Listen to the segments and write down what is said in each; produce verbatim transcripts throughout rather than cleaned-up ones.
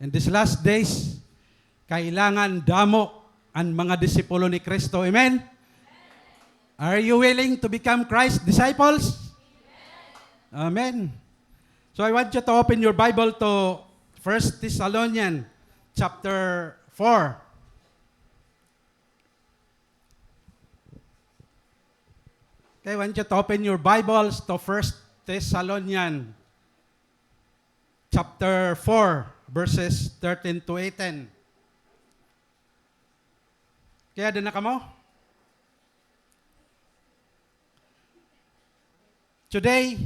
In these last days, kailangan damo an mga disipulo ni Kristo. Amen? Are you willing to become Christ's disciples? Amen. So I want you to open your Bible to First Thessalonians chapter four. Okay, I want you to open your Bibles to First Thessalonians chapter four, verses thirteen to eighteen. Kay ada na kamo? Today,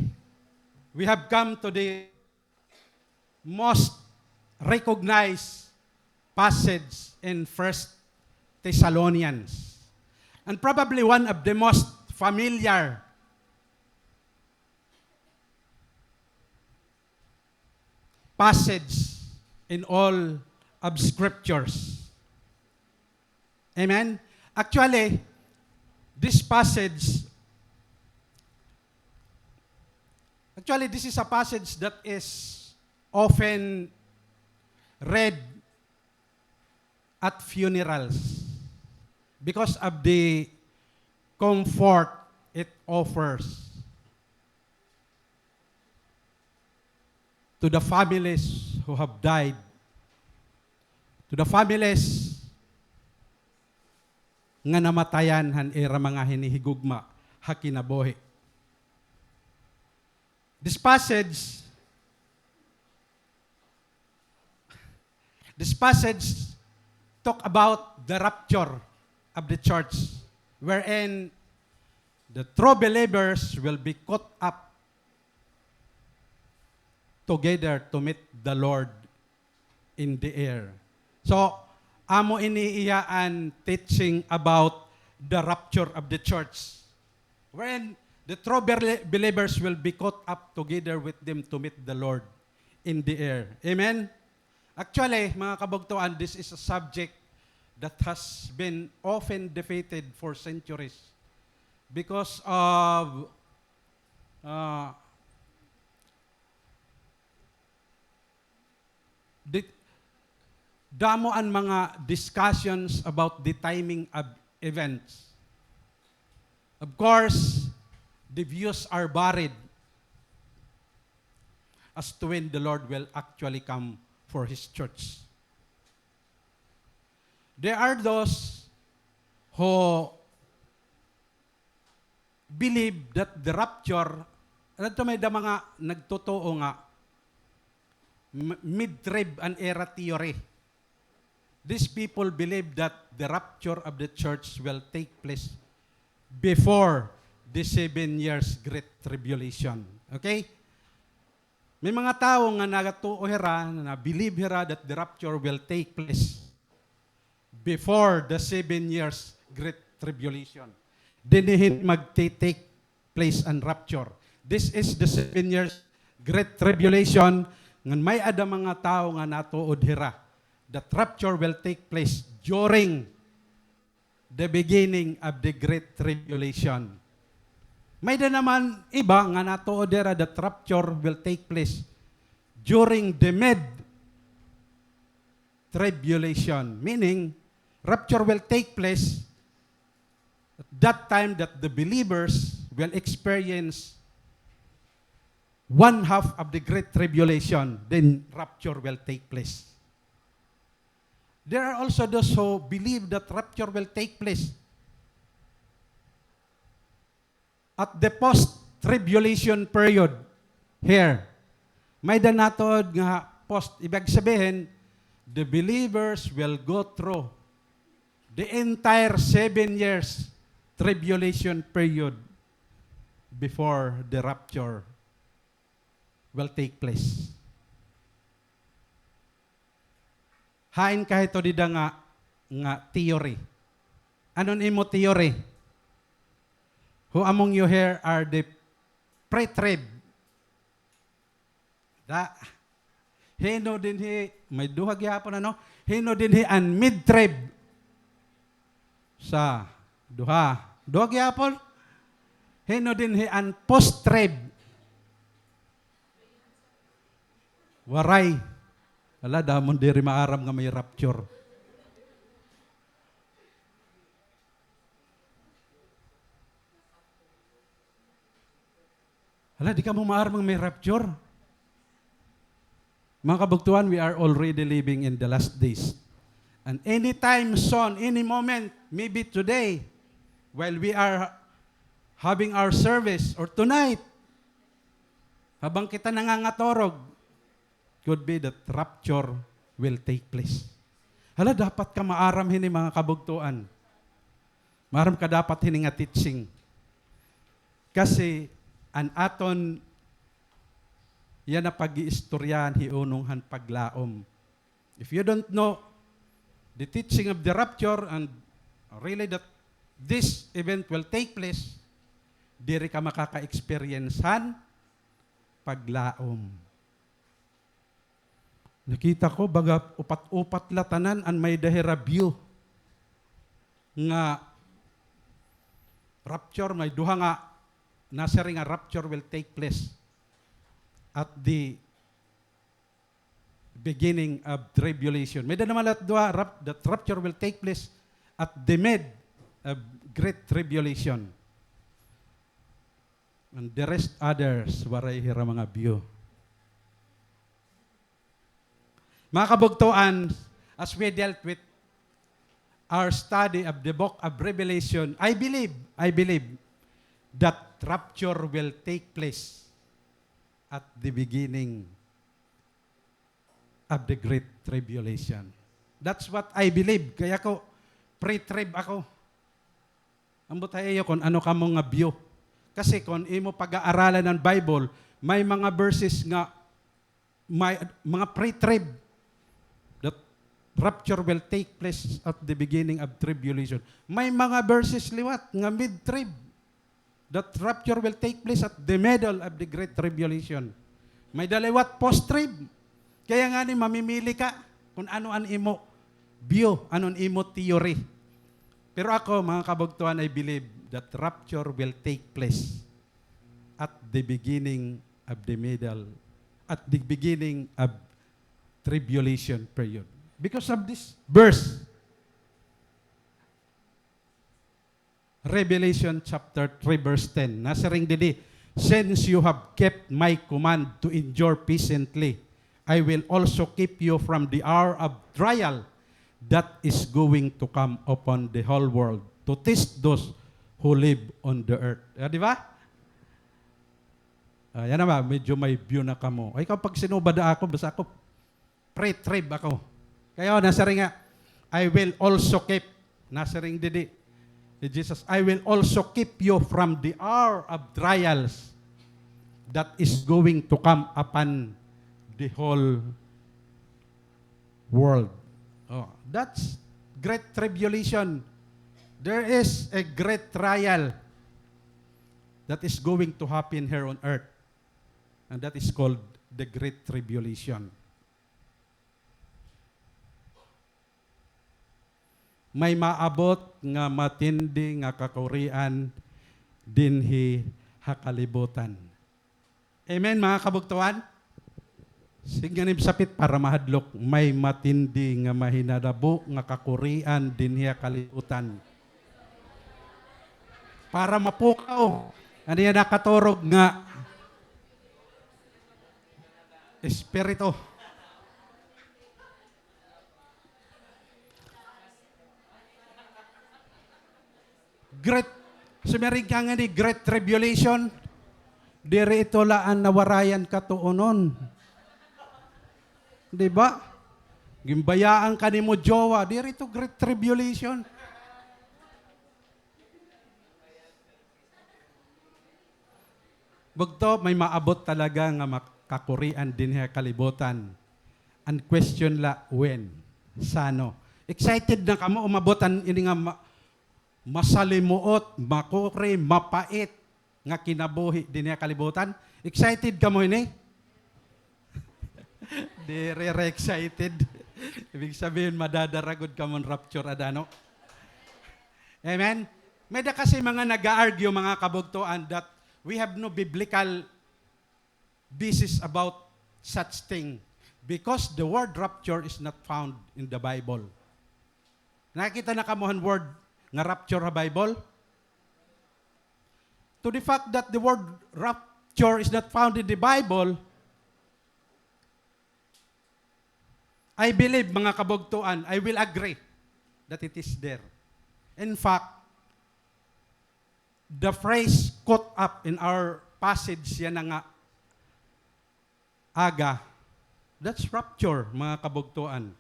we have come to the most recognized passage in First Thessalonians, and probably one of the most familiar passage in all of Scriptures. Amen? Actually, this passage, actually, this is a passage that is often read at funerals because of the comfort it offers to the families who have died, to the families nga namatayan han ira mga hinihigugma ha kinabuhi. This passage, this passage talk about the rapture of the church, wherein the true believers will be caught up together to meet the Lord in the air. So, amo ini iya an teaching about the rapture of the church, wherein the true bel-, believers will be caught up together with them to meet the Lord in the air. Amen? Actually, mga kabugtoan, this is a subject that has been often debated for centuries because of, uh, Di-, damo an mga discussions about the timing of events. Of course, the views are varied as to when the Lord will actually come for His church. There are those who believe that the rapture, adto may da mga nagtutuo nga m-, mid-trib an ira theory. These people believe that the rapture of the church will take place before the seven years great tribulation. Okay? May mga tawo nga nagatuo hira, na believe hira that the rapture will take place before the seven years great tribulation. Dinhi hin magti-take place an rapture. This is the seven years great tribulation, ngan may-ada mga tawo nga natuod hira that rapture will take place during the beginning of the great tribulation. May-ada naman iba nga natuod hira that rapture will take place during the mid tribulation, meaning rapture will take place at that time that the believers will experience one half of the great tribulation, then rapture will take place. There are also those who believe that rapture will take place at the post-tribulation period here. May-ada natuod nga post, ibig sabihin, the believers will go through the entire seven years tribulation period before the rapture will take place. Hain ka hito dida nga, nga theory? Ano an imo theory? Who among you here are the pre-trib? Da. Hin-o dinhi, may duha gihapon, ano? Hin-o dinhi an mid-trib? Usa, duha. Duha gihapon? Hin-o dinhi an post-trib? Waray. Hala, damo diri maaram nga may rapture. Hala, di kamo maaram nga may rapture? Mga kabugtuan, we are already living in the last days. And anytime soon, any moment, maybe today, while we are having our service, or tonight, habang kita nangangaturog, could be that rapture will take place. Hala, dapat ka maaram hini, mga kabugtuan. Maaram ka dapat hini nga teaching. Kasi an aton yana pag-iistoryahan hiunong han paglaom. If you don't know the teaching of the rapture and really that this event will take place, diri ka makaka-experience han paglaom. Nakita ko, baga upat-upat la tanan an may-ada hira view nga rapture, may duha nga nasiring nga rapture will take place at the beginning of tribulation. May-ada naman la duha, rap-, that rapture will take place at the mid of great tribulation. And the rest others, waray hira mga view. Mga kabugtuan, as we dealt with our study of the book of Revelation, I believe, I believe that rapture will take place at the beginning of the great tribulation. That's what I believe. Kay ako, pre-trib ako. Ambot ha iyo kon ano kamo nga view. Kasi kon imo pag-aaralan an Bible, may mga verses nga may mga pre-trib that rapture will take place at the beginning of tribulation. May mga verses liwat nga mid-trib. That rapture will take place at the middle of the great tribulation. May-ada liwat post-trib. Kaya ngani, mamimili ka kon ano an imo view, ano an imo theory. Pero ako, mga kabugtuan, I believe that rapture will take place at the beginning of the middle, at the beginning of tribulation period. Because of this verse, Revelation chapter three, verse ten. Nasiring didi, "Since you have kept my command to endure patiently, I will also keep you from the hour of trial that is going to come upon the whole world to test those who live on the earth." Ah, di ba? Ah, yana ba, medyo may view na kamo. Ay, kapag sinubad ako, basta ako, pre-trib ako. Kaya nasiring nga, "I will also keep," nasiring didi ni Jesus, "I will also keep you from the hour of trials that is going to come upon the whole world." Oh, that's great tribulation. There is a great trial that is going to happen here on earth. And that is called the Great Tribulation. May maabot nga matindi nga kakurian dinhi ha kalibutan. Amen, mga kabugtuan? Sige nga nim sapit para mahadlok, may matindi nga mahinadabo nga kakurian dinhi ha kalibutan. Para mapukaw an iya nakaturog nga espiritu. Great, sumiring ka ngani, great tribulation. Diri ito la an nawarayan katuonon. Di ba? Ginbayaan ka nimo jowa, diri ito great tribulation. Bugto, may maabot talaga nga mak-, kakurian dinhi ha kalibutan. An question la, when? Sano? Excited na kamo umabot an ini nga ma-, masalimuot, makuri, mapait nga kinabuhi dinhi ha kalibutan? Excited kamo ini? Diri ra excited. Ibig sabihin, madadara gud kamo hin rapture, ada, no? Amen? May-ada kasi mga nag-a-argue, mga kabugtoan, that we have no biblical basis about such thing. Because the word rapture is not found in the Bible. Nakakita na kamo han word nga rapture ha Bible? To the fact that the word rapture is not found in the Bible, I believe, mga kabugtoan, I will agree that it is there. In fact, the phrase caught up in our passage yana nga aga, that's rapture, mga kabugtoan.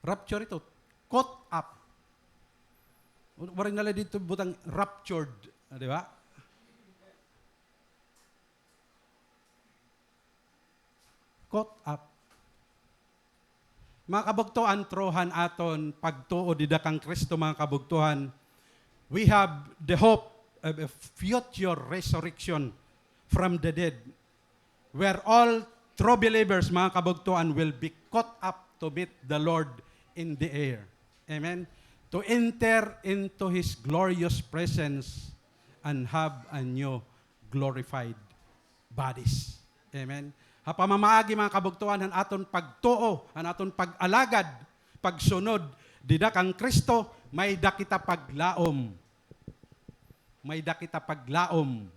Rapture ito, caught up. Waray na la didto butang raptured, di ba? Caught up. Mga kabugtoan, through han aton pagtuo dida kan Kristo, mga kabugtoan, we have the hope of a future resurrection from the dead, where all true believers, mga kabugtoan, will be caught up to meet the Lord in the air. Amen? To enter into His glorious presence and have a new glorified bodies. Amen. Ha pamamaagi, mga kabugtoan, han aton pagtuo, han aton pag-alagad, pagsunod dida kan Kristo, may-ada kita paglaom. May-ada kita paglaom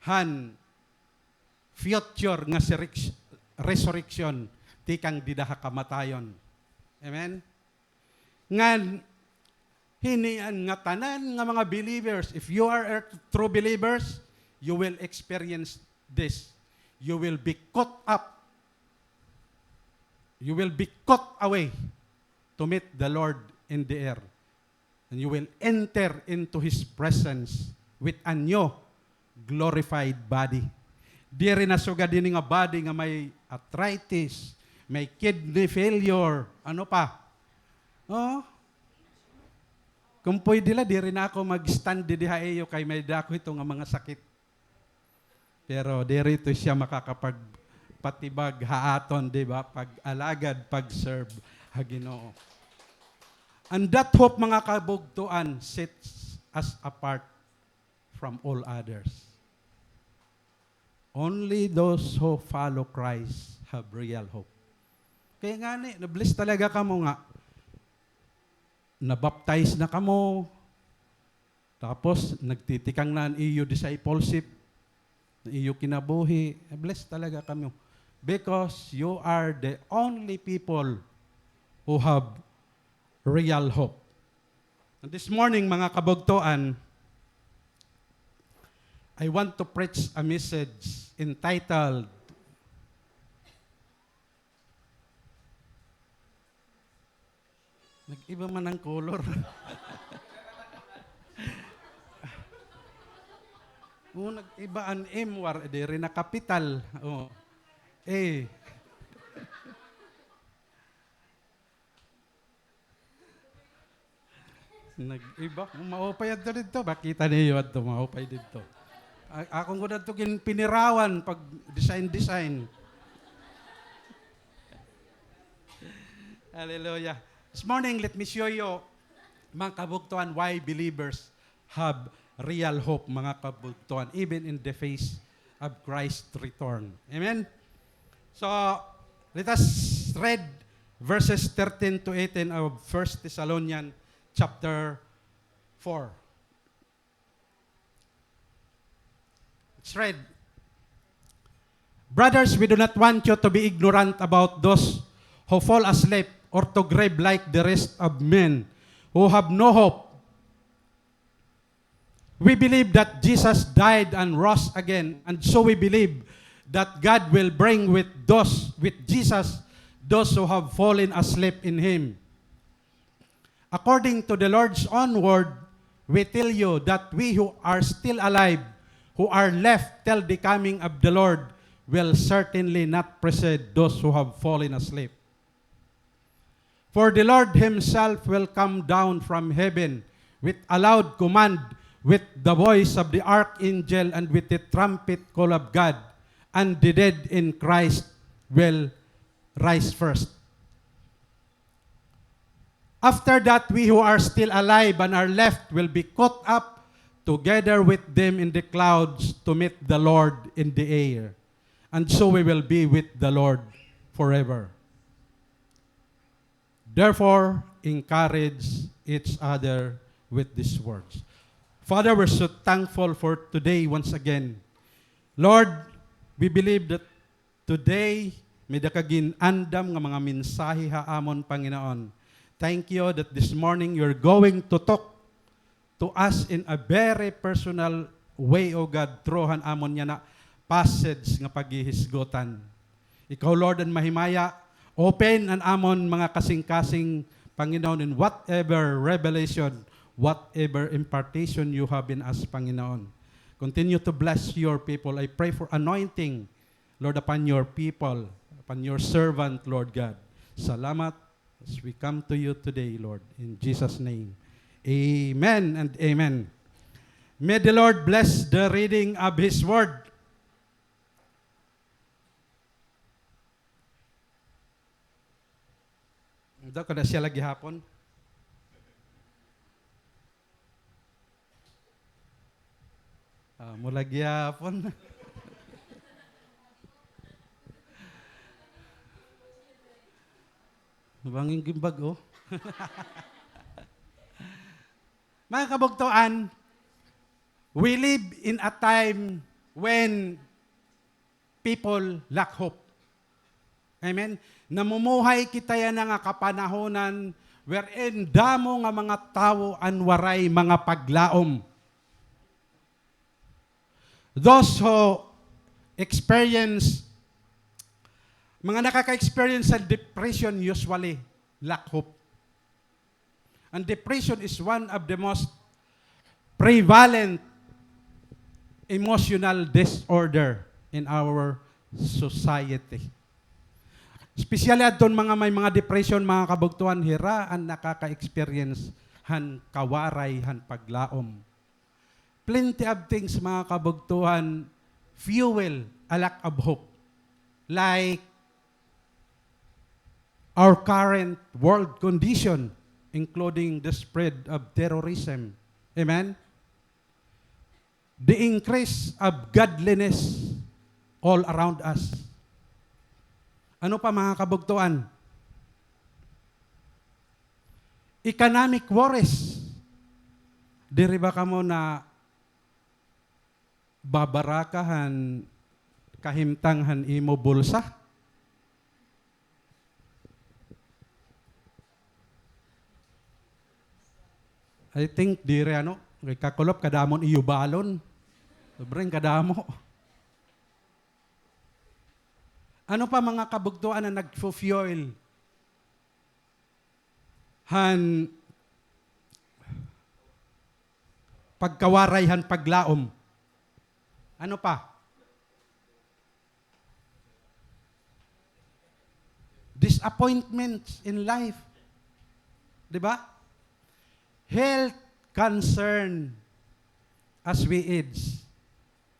han future nga sirek-, resurrection tikang dida ha kamatayon. Amen? Ngan hini an ngatanan nga mga believers, if you are a true believers, you will experience this. You will be caught up. You will be caught away to meet the Lord in the air. And you will enter into His presence with a new glorified body. Diri na sugad ini nga body nga may arthritis, may kidney failure, ano pa? Oh? Kung pwede la, diri na ako mag-stand didi ha iyo kay may-ada ako hito nga mga sakit. Pero diri ito siya makakapagpatibag ha aton, di ba? Pag-alagad, pag-serve ha Ginoo. And that hope, mga kabugtoan, sets us apart from all others. Only those who follow Christ have real hope. Kaya ngani, na-bless talaga kamo nga na-baptize na kamo, tapos nagtitikang na an iyo discipleship, an iyo kinabuhi. Blessed talaga kamo. Because you are the only people who have real hope. And this morning, mga kabugtoan, I want to preach a message entitled Nag-iba man an color. Oo, nag-iba an M, war-, diri na kapital. Oo. Eh. Nag-iba. Maupay adto didto. Makita niyo adto, maupay didto. A-, akon gud adto ginpinirawan pag-design-design. Hallelujah. This morning, let me show you, mga kabugtoan, why believers have real hope, mga kabugtoan, even in the face of Christ's return. Amen? So, let us read verses thirteen to eighteen of First Thessalonians chapter four. Let's read. Brothers, we do not want you to be ignorant about those who fall asleep or to grieve like the rest of men who have no hope. We believe that Jesus died and rose again, and so we believe that God will bring with those, with Jesus, those who have fallen asleep in him. According to the Lord's own word, we tell you that we who are still alive, who are left till the coming of the Lord, will certainly not precede those who have fallen asleep. For the Lord himself will come down from heaven with a loud command, with the voice of the archangel, and with the trumpet call of God, and the dead in Christ will rise first. After that, we who are still alive and are left will be caught up together with them in the clouds to meet the Lord in the air. And so we will be with the Lord forever. Therefore, encourage each other with these words. Father, we're so thankful for today once again. Lord, we believe that today, may-ada ka gin-andam nga mga mensahe ha amon, Panginoon. Thank you that this morning you're going to talk to us in a very personal way, O God, through han amon yana passage nga paghihisgutan. Ikaw, Lord, an mahimaya, open an amon mga kasingkasing, Panginoon, in whatever revelation, whatever impartation you have in us, Panginoon. Continue to bless your people. I pray for anointing, Lord, upon your people, upon your servant, Lord God. Salamat as we come to you today, Lord, in Jesus' name. Amen and amen. May the Lord bless the reading of His word. Daw, kada siya lagi hapon. Ah, mula gihapon. Bangin gimbag, oh. Mga kabugtoan, we live in a time when people lack hope. Amen? Namumuhay kita yana nga kapanahonan wherein damo nga mga tawo an waray mga paglaom. Those who experience, mga nakaka-experience sa depression usually lack hope. And depression is one of the most prevalent emotional disorder in our society. Especially adton mga may mga depression, mga kabugtoan, hira an nakaka-experience han kawaray han paglaom. Plenty of things, mga kabugtoan, fuel a lack of hope. Like our current world condition, including the spread of terrorism. Amen? The increase of godliness all around us. Ano pa, mga kabugtoan? Economic worries. Diri ba kamo nababaraka han kahimtang han imo bulsa? I think diri, ano, kay kakulop, kadamo an iyo balon. Sobrang kadamo. Ano pa, mga kabugtoan, an nagfu-fuel han pagkawaray han paglaom? Ano pa? Disappointments in life. Di ba? Health concern as we age.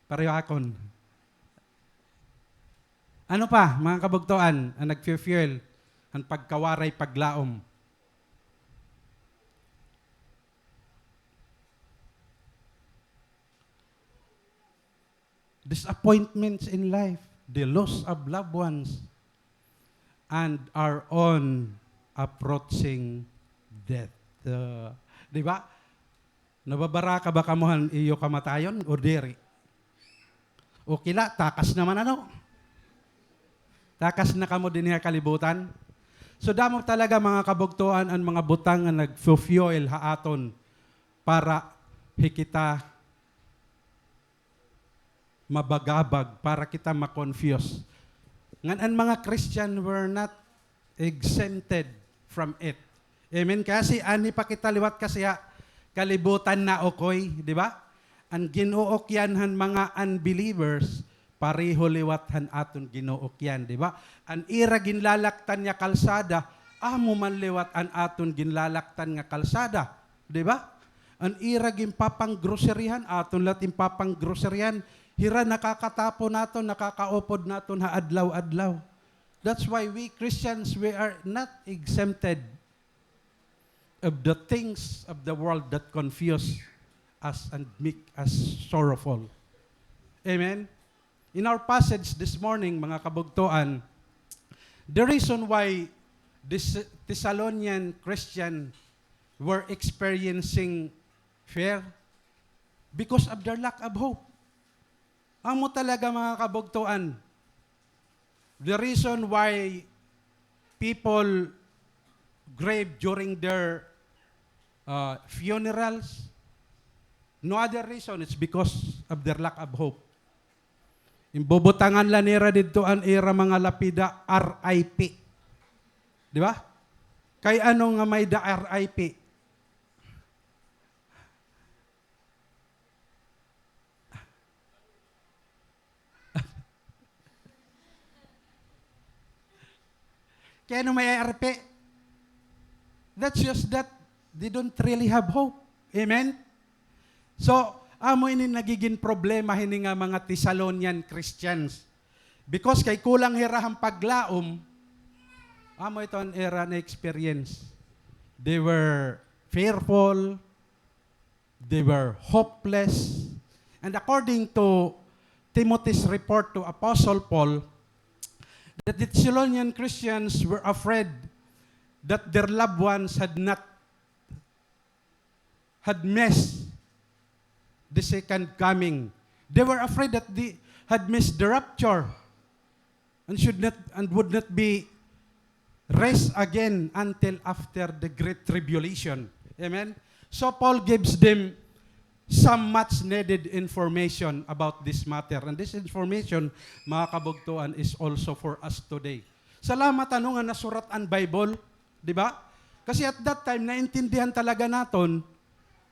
Pareho akon. Ano pa, mga kabugtoan, an nagfu-fuel han pagkawaray paglaom? Disappointments in life, the loss of loved ones, and our own approaching death. Uh, di ba? Nababaraka ba kamo han iyo kamatayon o diri? Okay la, takas naman, ano? Takas na kamo dinhi ha kalibutan. So, damo talaga, mga kabugtoan, an mga butang nga nagfu-fuel ha aton para hi kita mabagabag, para kita ma-confuse. Ngan an mga Christian were not exempted from it. Amen? Kasi anhi pa kita liwat kasi ha kalibutan na, okay, di ba? An gin-uukyan han mga unbelievers, pareho liwat han aton gin-uukyan, di ba? An ira ginlalaktan nga kalsada, amo man liwat an aton ginlalaktan nga kalsada, di ba? An ira ginpapanggroceryhan, aton la it ginpapanggroceryhan, hira nakakatapon naton, nakakaupod naton ha adlaw-adlaw. That's why we Christians, we are not exempted of the things of the world that confuse us and make us sorrowful. Amen? In our passage this morning, mga kabugtoan, the reason why this Thessalonian Christian were experiencing fear because of their lack of hope. Amo talaga, mga kabugtoan, the reason why people grieve during their, uh, funerals, no other reason, it's because of their lack of hope. Imbubutangan la nira didto an ira mga lapida, R I P. Di ba? Kay ano nga may-ada R I P? Kay ano may R I P? That's just that they don't really have hope. Amen? So, amo ini nagigin problema hini nga mga Thessalonian Christians. Because kay kulang hira han paglaom, amo ito an ira na-experience. They were fearful, they were hopeless. And according to Timothy's report to Apostle Paul, that the Thessalonian Christians were afraid that their loved ones had not, had missed the second coming. They were afraid that they had missed the rapture and should not, and would not be raised again until after the great tribulation. Amen? So Paul gives them some much needed information about this matter. And this information, mga kabugtoan, is also for us today. Salamat ano nga nasurat an Bible, di ba? Kasi at that time, naintindihan talaga naton,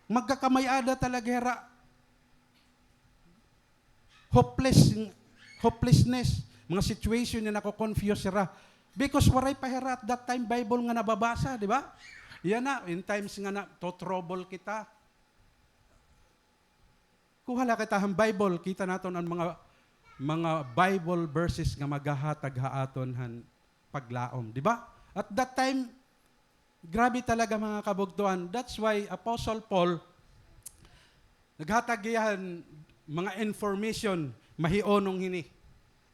magkakamay-ada talaga hira hopeless, hopelessness, mga situation nga nako-confuse hira. Because waray pa hira at that time Bible nga nababasa, di ba? Yana, in times nga na, to-trouble kita. Kuha la kita han Bible, kita naton an mga, mga Bible verses nga maghahatag ha aton han paglaom, di ba? At that time, grabe talaga, mga kabugtoan. That's why Apostle Paul, naghatag hiya han mga information, mahiunong hini.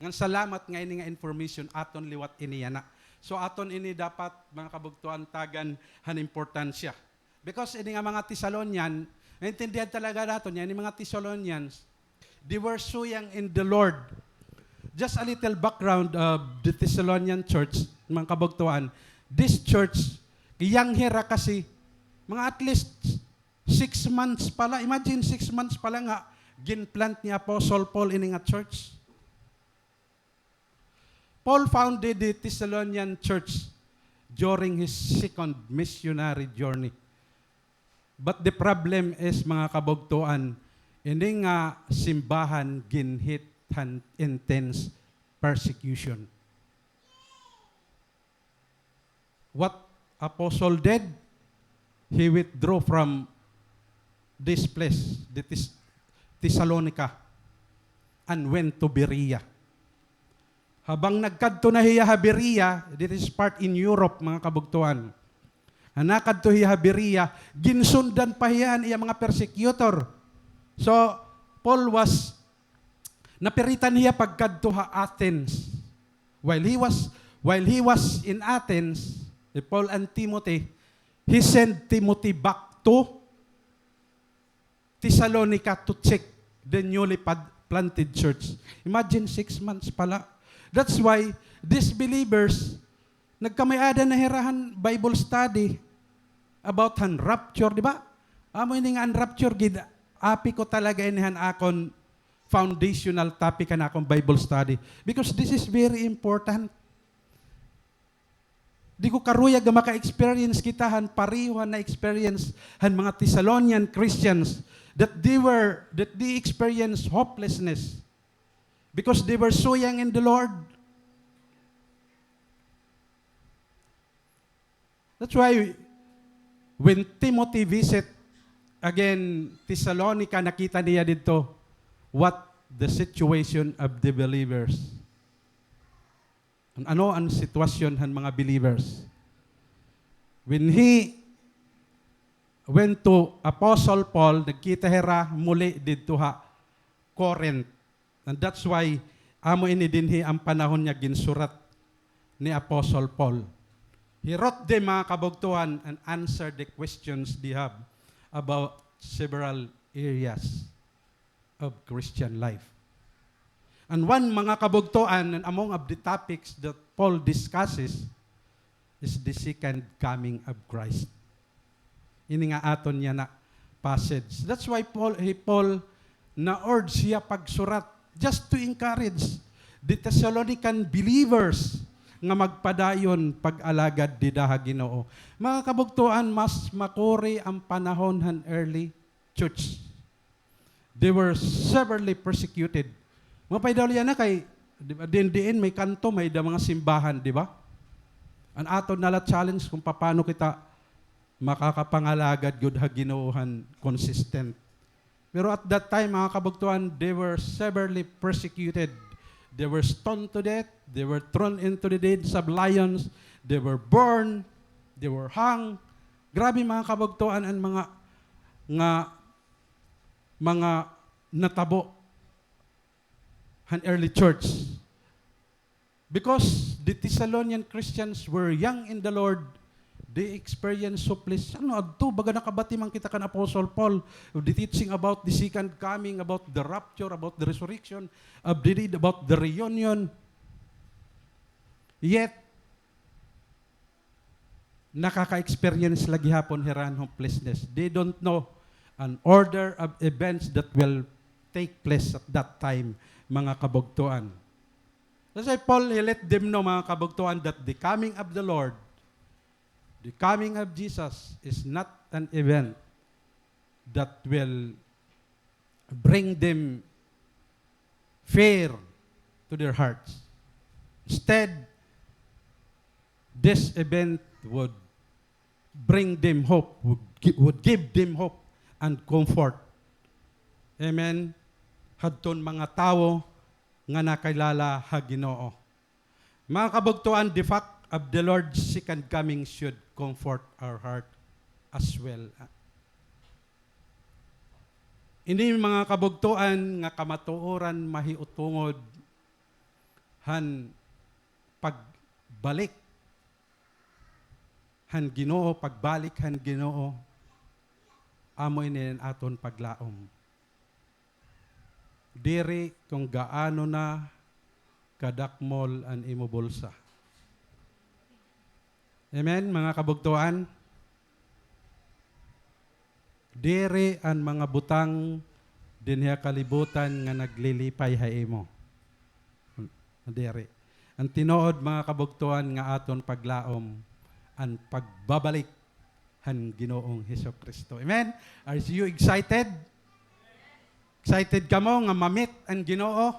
Ngan salamat nga ini nga information, aton liwat ini yana. So, aton ini dapat, mga kabugtoan, tagan han importansya. Because ini nga mga Thessalonian, naintindihan talaga naton niya, ini mga Thessalonians, they were so young in the Lord. Just a little background of the Thessalonian church, mga kabugtoan. This church, young hira kasi, mga at least six months pa la. Imagine, six months pa la nga gin-plant ni Apostle Paul ini nga church. Paul founded the Thessalonian church during his second missionary journey. But the problem is, mga kabugtoan, ini nga simbahan gin-hit han intense persecution. What Apostle did, he withdrew from this place, that is Thessalonica, and went to Berea. Habang nagkadto na hiya ha Berea, that is part in Europe, mga kabugtoan. Nakadto hiya ha Berea, ginsundan pa hiya han iya mga persecutor. So, Paul was, napiritan hiya pagkadto ha Athens. While he was, while he was in Athens, eh, Paul and Timothy, he sent Timothy back to Thessalonica to check the newly pad-, planted church. Imagine, six months pa la. That's why these believers, nagkamay-ada na hira han Bible study about han rapture, di ba? Amo ini nga an rapture, gid-api ko talaga ini han akon foundational topic han akon Bible study. Because this is very important. Di ko karuyag nga maka-experience kita han pareho han na-experience han mga Thessalonian Christians, that they were, that they experienced hopelessness because they were so young in the Lord. That's why when Timothy visit again Thessalonica, nakita niya didto what the situation of the believers. An-, ano an sitwasyon han mga believers? When he, went to Apostle Paul, nagkita hira muli didto ha Corinth. And that's why amo ini dinhi an panahon nga ginsurat ni Apostle Paul. He wrote them, mga kabugtoan, and answered the questions they have about several areas of Christian life. And one, mga kabugtoan, and among of the topics that Paul discusses is the second coming of Christ. Ini nga aton yana passage. That's why Paul, he, Paul na-urge hiya pagsurat just to encourage the Thessalonican believers nga magpadayon pag-alagad dida ha Ginoo. Mga kabugtoan, mas makuri an panahon han early church. They were severely persecuted. Mapay daw yana kay, di ba, diin-diin may kanto, may-ada mga simbahan, di ba? An aton na la challenge kung paano kita makakapangalagad gud ha Ginoo han consistent. Pero at that time, mga kabugtoan, they were severely persecuted. They were stoned to death. They were thrown into the dens of lions. They were burned. They were hung. Grabe, mga kabugtoan, an mga, nga, mga natabo han early church. Because the Thessalonian Christians were young in the Lord, they experienced hopeless. Ano adto, baga nakabati man kita kan Apostle Paul, the teaching about the second coming, about the rapture, about the resurrection of the dead, about the reunion. Yet, nakaka-experience la gihapon hira han hopelessness. They don't know an order of events that will take place at that time, mga kabugtoan. That's why Paul, he let them know, mga kabugtoan, that the coming of the Lord, the coming of Jesus is not an event that will bring them fear to their hearts. Instead, this event would bring them hope, would gi-, would give them hope and comfort. Amen. Hadton mga tawo nga nakilala ha Ginoo. Mga kabugtoan, the fact of the Lord's second coming should comfort our heart as well. Ini, mga kabugtoan, nga kamatuoran mahiutungod han pagbalik han Ginoo, pagbalik han Ginoo, amo ini an aton paglaom. Diri kon gaano na kadakmol an imo bulsa. Amen, mga kabugtoan? Diri an mga butang dinhi ha kalibutan nga naglilipay ha imo. Diri. An tinuod, mga kabugtoan, nga aton paglaom, an pagbabalik han Ginoong Hesukristo. Amen? Are you excited? Excited kamo nga ma-meet an Ginoo?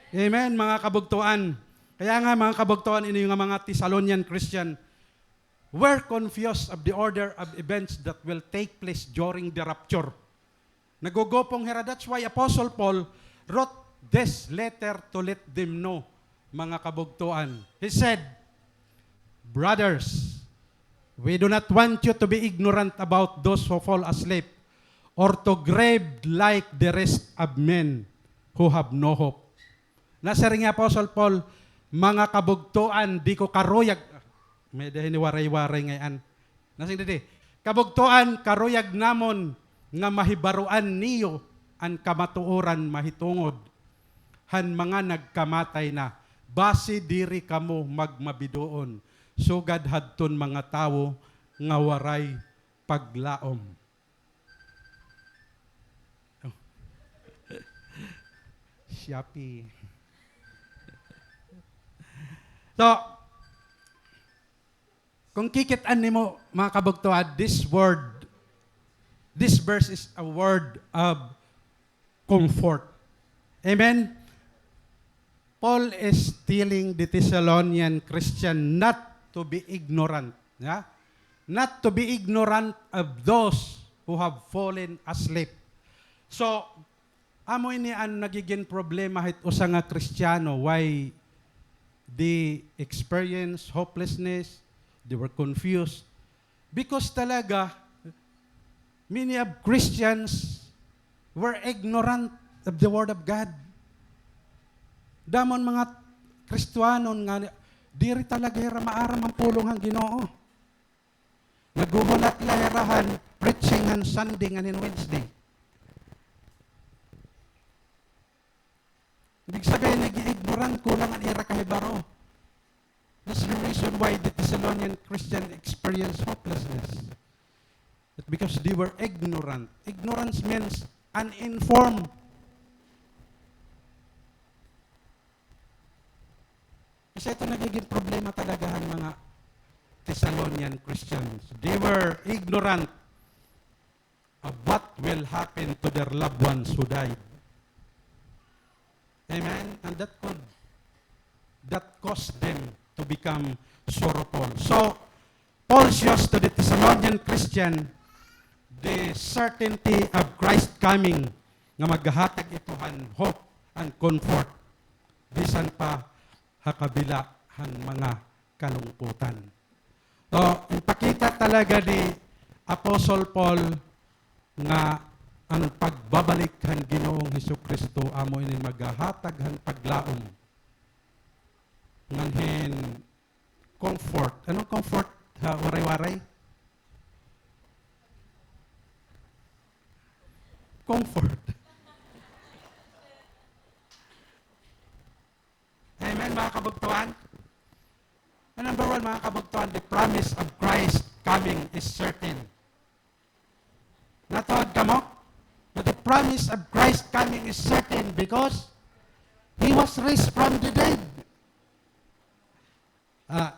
Amen, mga kabugtoan. Kaya nga, mga kabugtoan, ini nga mga Thessalonian Christian were confused of the order of events that will take place during the rapture. Nagugupong hira. That's why Apostle Paul wrote this letter to let them know, mga kabugtoan. He said, "Brothers, we do not want you to be ignorant about those who fall asleep, or to grieve like the rest of men who have no hope." Nasiring ni Apostle Paul, "Mga kabugtoan, di ko karuyag." May-ada hini waray-waray ngay-an. Nasiring didi, "Kabugtoan, karuyag namon nga mahibaroan niyo an kamatuoran mahitungod han mga nagkamatay na, basi diri kamo magmabidoon, sugad hadton mga tawo nga waray paglaom." Oh. Shopee. So, kung kikit-an nimo, mga kabugtoan, this word, this verse is a word of comfort. Amen? Paul is telling the Thessalonian Christian not to be ignorant, yeah? Not to be ignorant of those who have fallen asleep. So, amo ini an nagigin problema hit usa nga Kristiyano, why they experience hopelessness, they were confused. Because talaga, Many of Christians were ignorant of the Word of God. Damo an mga Kristiyanon nga diri talaga hira maaram an pulong han Ginoo. Naghuhulat la hira han preaching han Sunday ngan hin Wednesday. Ibig sabihin, nag-ignorant, kulang an ira kahibaro. That's the reason why the Thessalonian Christian experienced hopelessness. It's because they were ignorant. Ignorance means uninformed. Kasi ito nagiging problema talaga ng mga Thessalonian Christians. They were ignorant of what will happen to their loved ones who died. Amen? And that could, that caused them to become sorrowful. So, Paul shows to the Thessalonian Christian the certainty of Christ coming nga maghatag ito han hope and comfort bisan pa ha kabila han mga kalungkutan. So, ipakita talaga ni Apostle Paul nga an pagbabalik han Ginoong Hesukristo amo ini maghahatag han paglaom ngan hin comfort. Ano comfort ha Waray-Waray? Comfort. Amen, mga kabugtoan? Number one, mga kabugtoan, the promise of Christ coming is certain. Natuod kamo? That the promise of Christ coming is certain because He was raised from the dead. Ah,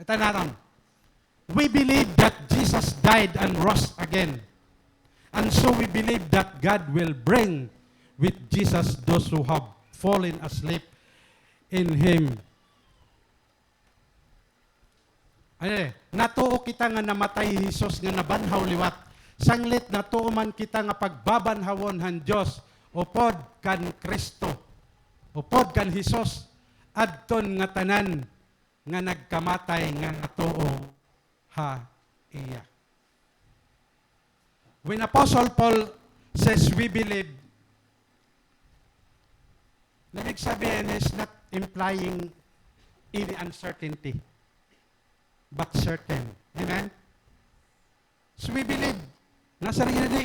ito naton. We believe that Jesus died and rose again. And so we believe that God will bring with Jesus those who have fallen asleep in Him. Ay, natuo kita nga namatay hi Jesus nga nabanhaw liwat. Sanglit natuo man kita nga pagbabanhawon han Dios upod kan Cristo, upod kan Jesus, adton ngatanan nga nagkamatay nga natuo ha iya. When Apostle Paul says, "We believe," ibig sabihin, he's not implying any uncertainty, but certain. Amen? So we believe. Nasiring na di,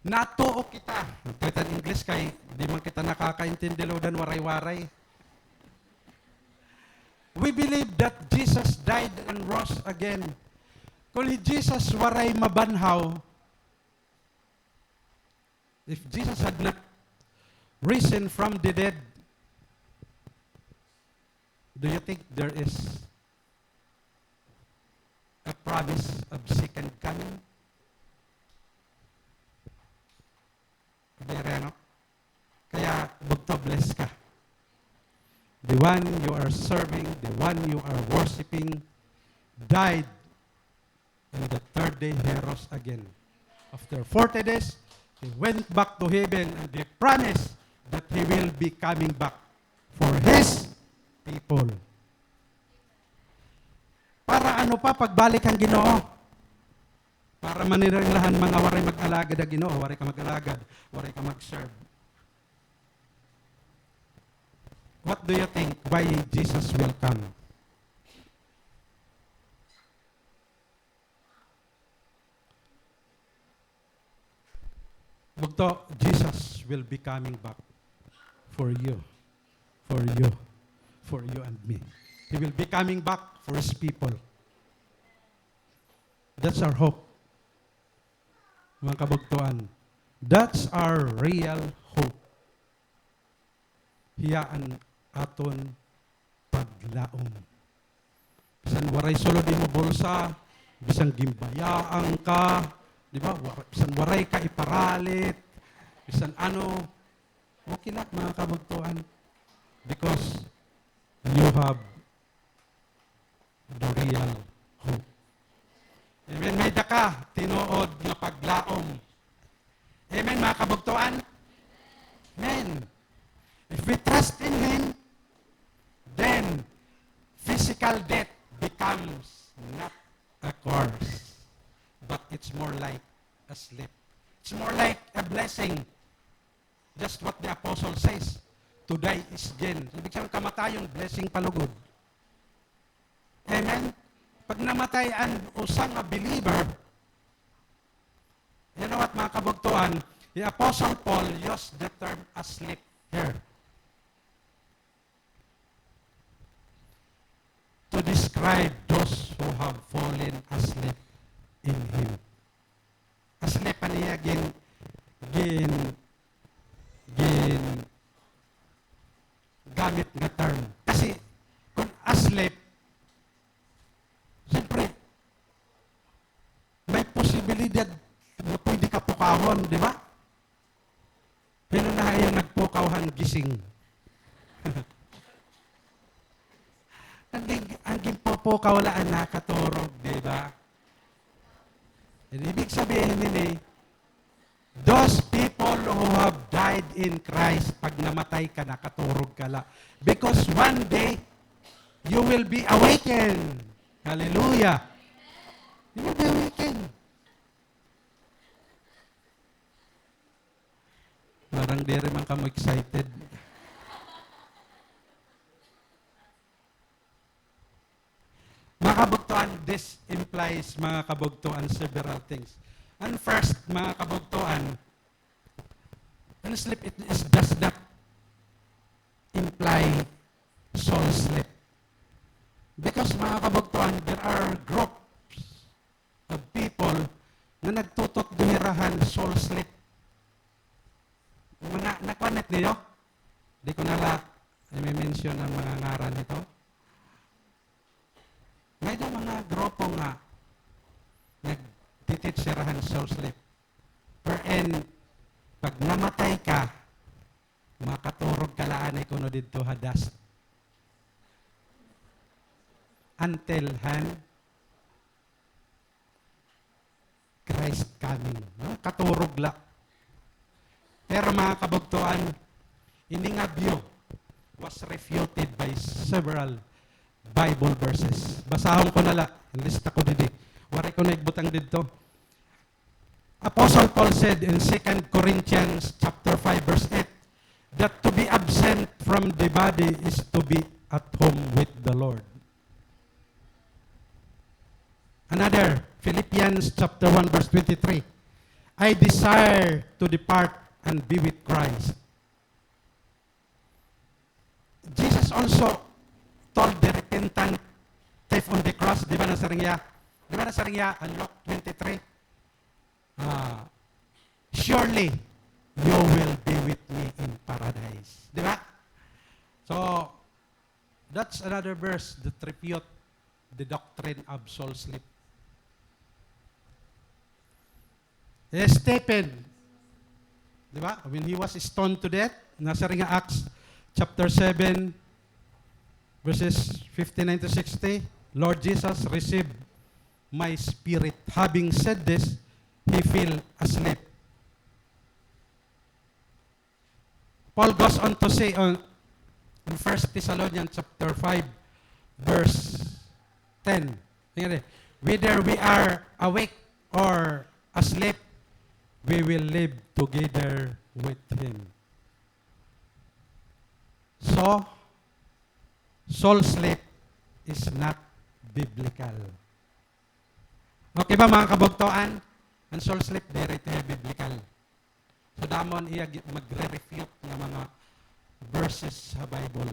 natuo kita. Nagkita English kay di man kita nakakaintindi, Lord, an Waray-Waray. We believe that Jesus died and rose again. Kon hi Jesus waray mabanhaw, if Jesus had not risen from the dead, do you think there is a promise of second coming? Diri, no? Kaya, bugto, bless ka. The one you are serving, the one you are worshiping, died, and the third day he rose again. After forty days, he went back to heaven, and he promised that he will be coming back for his people. Para ano pa pagbalik han Ginoo? Para manirang la han mga waray mag-alagad ha Ginoo, waray ka mag-alagad, waray ka mag-serve. What do you think? Why Jesus will come? Bugto, Jesus will be coming back for you, for you, for you and me. He will be coming back for His people. That's our hope. Mga kabugtoan, that's our real hope. Hiya an aton paglaom. Bisan waray sulod imo bulsa, bisan ginbayaan ka, di ba? War-, bisan waray ka iparalit, bisan ano, okay la, mga kabugtoan. Because you have the real hope. Amen. May-ada ka tinuod nga paglaom. Amen, mga kabugtoan? Amen. If we trust in Him, then physical death becomes not a curse. but it's more like a sleep. It's more like a blessing. Just what the apostle says, "To die is gain." Ibig sabihin, kamatayon, blessing pa lugod. Amen? Pag namatay an usa nga believer, you know what, mga kabugtoan? The Apostle Paul used the term asleep here to describe those who have fallen asleep in Him. Asleep an iya gin-, gin-, gin-, gamit nga term. Kasi, kung asleep, siyempre, may posibilidad nga pwede ka pukawon, di ba? Pero na iya nagpukaw han gising. An gin-, an ginpupukaw la an nakaturog, di ba? Ibig sabihin nini, those people who have died in Christ, pag namatay ka, nakaturog ka la. Because one day, you will be awakened. Hallelujah. You will be awakened. Parang diri man kamo excited. Mga kabugtoan, this implies, mga kabugtoan, several things. And first, mga kabugtoan, an sleep, it is, does not imply soul sleep. Because, mga kabugtoan, there are groups of people nga nagtutok dihira han soul sleep. Mga nakuan it niyo? Di ko na la i-mention an mga ngaran hito. May-ada mga grupo nga nagti-teach hira han soul sleep. Wherein, pag namatay ka, makaturog ka la anay kuno didto ha dust. Until han Christ coming, no? Katurog la. Pero, mga kabugtoan, ini nga view was refuted by several Bible verses. Basahon ko na la, lista ko didi. Waray ko na igbutang didto. Apostle Paul said in Second Corinthians chapter five, verse eight, that to be absent from the body is to be at home with the Lord. Another, Philippians chapter one, verse twenty-three, "I desire to depart and be with Christ." Jesus also told the repentant thief on the cross, di ba nasiring hiya? Di ba nasiring hiya an Luke twenty-three? Ah, "Surely you will be with me in paradise." Di ba? So, that's another verse that refute the doctrine of soul sleep. Eh, Stephen, di ba? When he was stoned to death, nasiring ha Acts chapter seven, verses fifty-nine to sixty, "Lord Jesus, receive my spirit." Having said this, he fell asleep. Paul goes on to say on, in First Thessalonians chapter five, verse ten, tingnan, "Whether we are awake or asleep, we will live together with him." So, soul sleep is not biblical. Okay ba, mga kabugtoan? An soul sleep, diri ito biblical. So, damo an iya gi-, magre-refute nga mga verses ha Bible.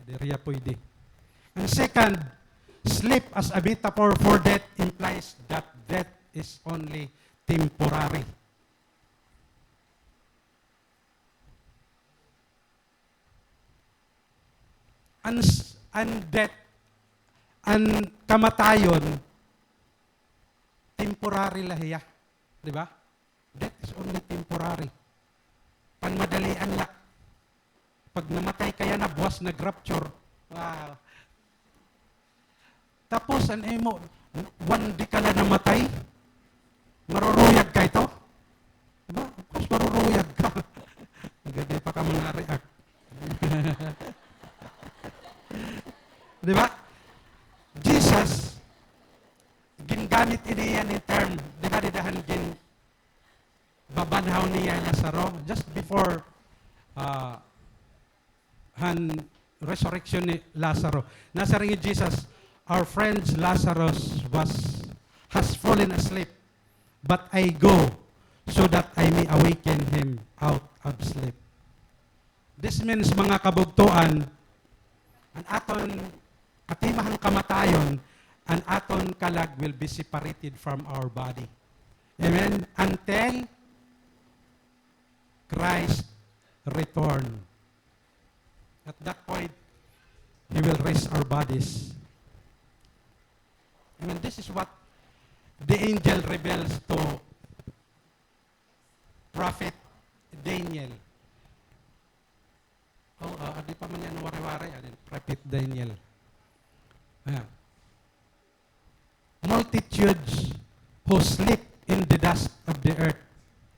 Diri hiya pwede. And second, sleep as a metaphor for death implies that death is only temporary. An s-, an death, an kamatayon, temporary la hiya. Di ba? Death is only temporary. Panmadalian la. Pag namatay ka yana, buwas nag-rapture. Wow. Tapos, an imo, one day ka la namatay, maruruyag ka ito? Di ba? Of course, maruruyag ka. Gadi pa ka mga react. Di ba? Jesus, gingamit ini yan in term pagkatawo niya Lazaro, just before, ah, han resurrection ni Lazaro. Nasiring hi Jesus, "Our friend Lazarus was, has fallen asleep, but I go so that I may awaken him out of sleep." This means, mga kabugtoan, an aton katima han kamatayon, an aton kalag will be separated from our body. Amen? Until Christ return. At that point, He will raise our bodies. Amen. This is what the angel reveals to Prophet Daniel. Oh, ah, adi pa man yan, wari-wari, adi, Prophet Daniel. Ayan. "Multitudes who sleep in the dust of the earth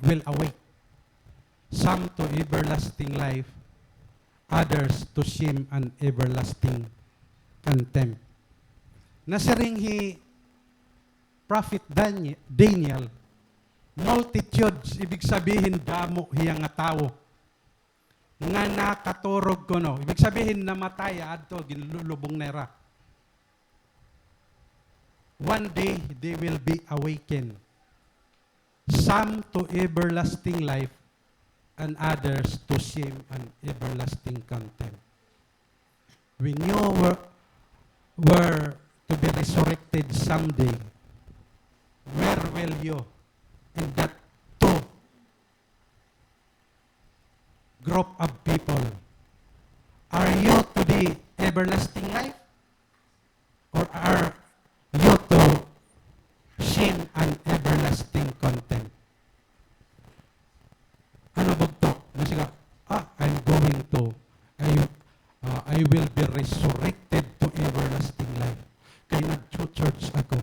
will awake, some to everlasting life, others to shame and everlasting contempt." Nasiring hi Prophet Dani-, Daniel, multitudes, ibig sabihin, damo hiya nga tawo nga nakaturog kuno. Ibig sabihin, namatay, adto, ginlulubong na hira. One day, they will be awakened. Some to everlasting life, and others to shame and everlasting contempt. When you were, were to be resurrected someday, where will you in that two group of people? Are you to the everlasting life? Or are you to shame and everlasting contempt? Ano bugto? Nga siya, "Ah, I'm going to, I, ah, I will be resurrected to everlasting life. Kay nag-church ako."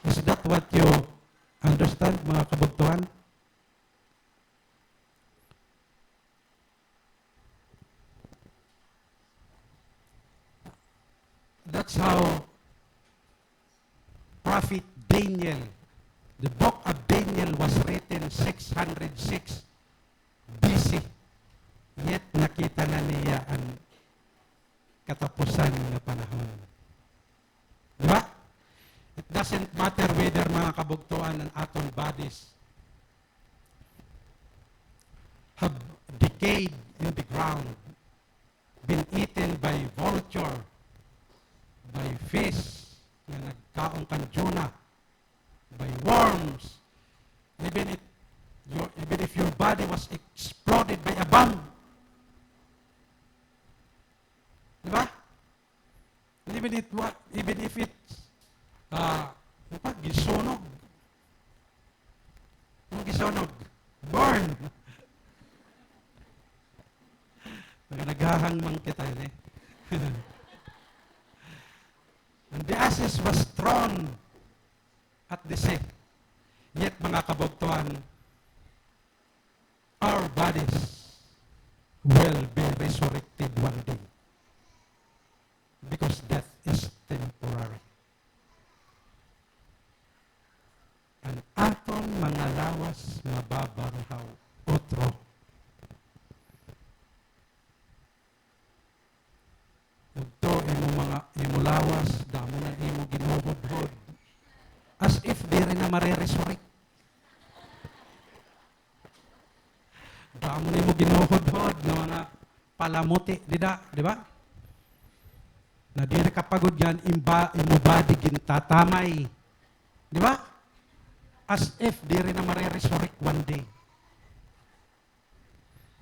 Is that what you understand, mga kabugtuan? That's how Prophet Daniel, the book of Daniel was written six hundred six B C. Yet nakita na niya an katapusan nga panahon. Di ba? It doesn't matter whether, mga kabugtoan, an aton bodies have decayed in the ground, been eaten by vulture, by fish nga nagkaon kan Jonah, by worms, even if your, even if your body was exploded by a bomb. Di ba? Even it wa-, even if it's, ah, ano pa, gisunog. Ano gisunog? Burn. Mga naghahangmang kita ini. And the ashes was thrown at the sea. Yet, mga kabugtoan, our bodies will be resurrected one day. Because death is temporary. An aton mga lawas mababarhaw utro. Udto imo mga, imo lawas, damo na imo ginhuhudhod. As if diri na mariresurrect. Damo na imo ginhuhudhod nga mga palamuti dida, di ba? Na diri ka pa gud nga imba-, imo body gintatamay. Di ba? As if diri na mariresurrect one day.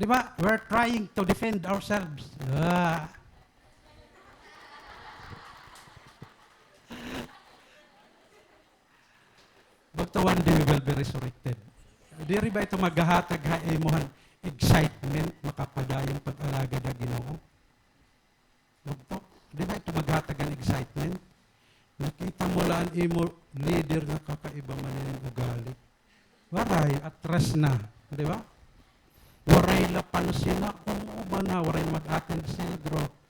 Di ba? We're trying to defend ourselves. Ah. But one day we will be resurrected. Diri ba ito maghahatag ha imo han excitement, makapadayon pag-alagad ha Ginoo? Bugto, di ba ito maghatag han excitement? Nakita mo la an imo leader nga kakaiba man an ugali. Waray, atras na, di ba? Waray la pansin na, oo ba na, waray na mag-attend cell groups.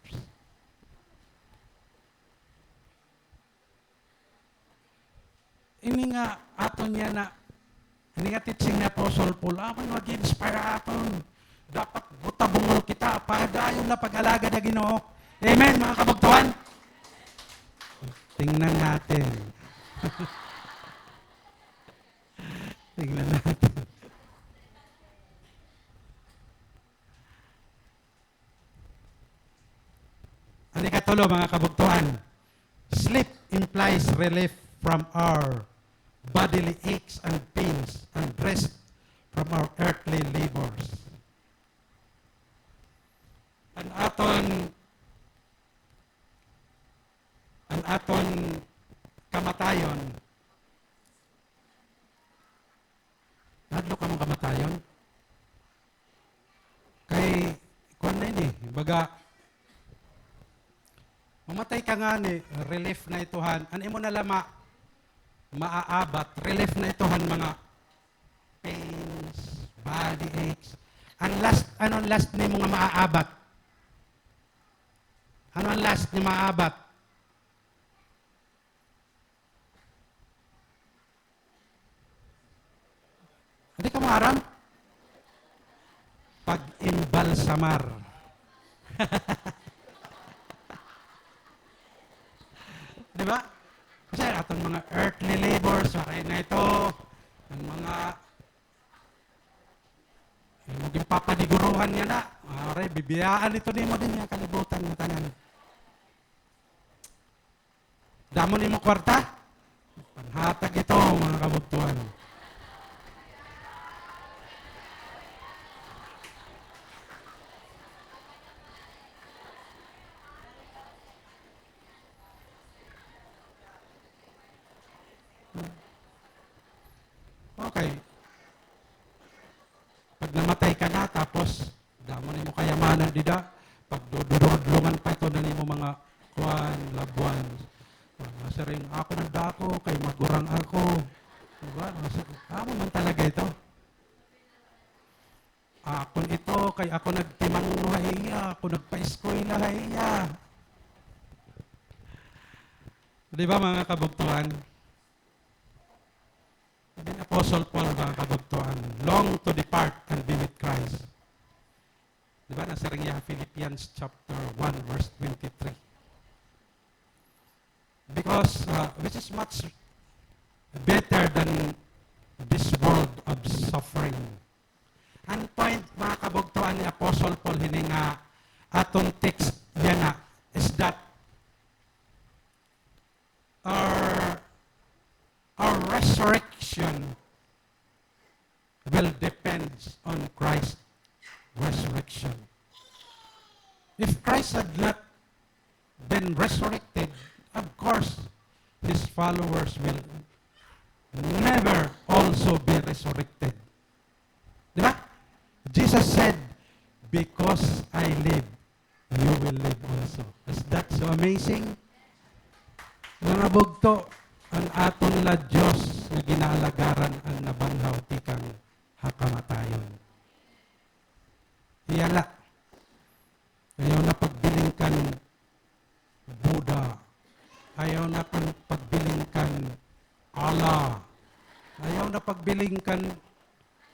Ini nga aton yana Ini nga teaching ni Apostle Paul, amo nga mag-inspire aton. Dapat buta bungol kita, padayon na pag-alagad ha Ginoo. Amen, mga kabugtoan? Tingnan natin. Tingnan natin. An ikatulo, mga kabugtoan, sleep implies relief from our bodily aches and pains and rest from our earthly labors. An aton, an aton kamatayon, Hadlok kamo kamatayon? Kay, kuan na ini, baga, mamatay ka ngani, relief na ito han, an imo na la ma-, maaabat, relief na ito han mga pains, body aches. An last, ano an last nimo nga maaabat? Ano an last nga maaabat? Di ka maaram? Pag-imbalsamar. Di ba? Kasi aton mga earthly labors, waray na ito. An mga, an mga ginpapaniguruhan niya na, waray, bibiyaan ito nimo dinhi ha kalibutan nga tanan. Damo nimo kwarta? Panhatag ito, mga kabugtoan. Okay. Pag namatay ka na, tapos damo nimo kayamanan dida, pagdudurudlongan pa ito na nimo mga kuan, loved ones. Masiring, "Ako nagdako kay magurang ako." Diba? Masiring, amo man talaga ito. "Akon ito kay ako nagtimangno ha iya, ako nagpaeskwela ha iya." Di ba, mga kabugtoan? Even Apostle Paul, mga kabugtoan, long to depart and be with Christ. Di ba, nasiring niya, Philippians chapter one, verse twenty-three. Because, uh, which is much better than this world of suffering. An point, mga kabugtoan, ni Apostle Paul hini nga aton text yana is that our, our resurrection will depends on Christ's resurrection. If Christ had not been resurrected, of course, his followers will never also be resurrected. Di ba? Jesus said, "Because I live, you will live also." Is that so amazing? Mga bugto, an aton la Dios nga ginaalagaran an nabanhaw tikang ha kamatayon. Hiya la. Ayaw na pagbiling kan Buddha. Ayaw na kan pagbiling kan Allah. Ayaw na pagbiling kan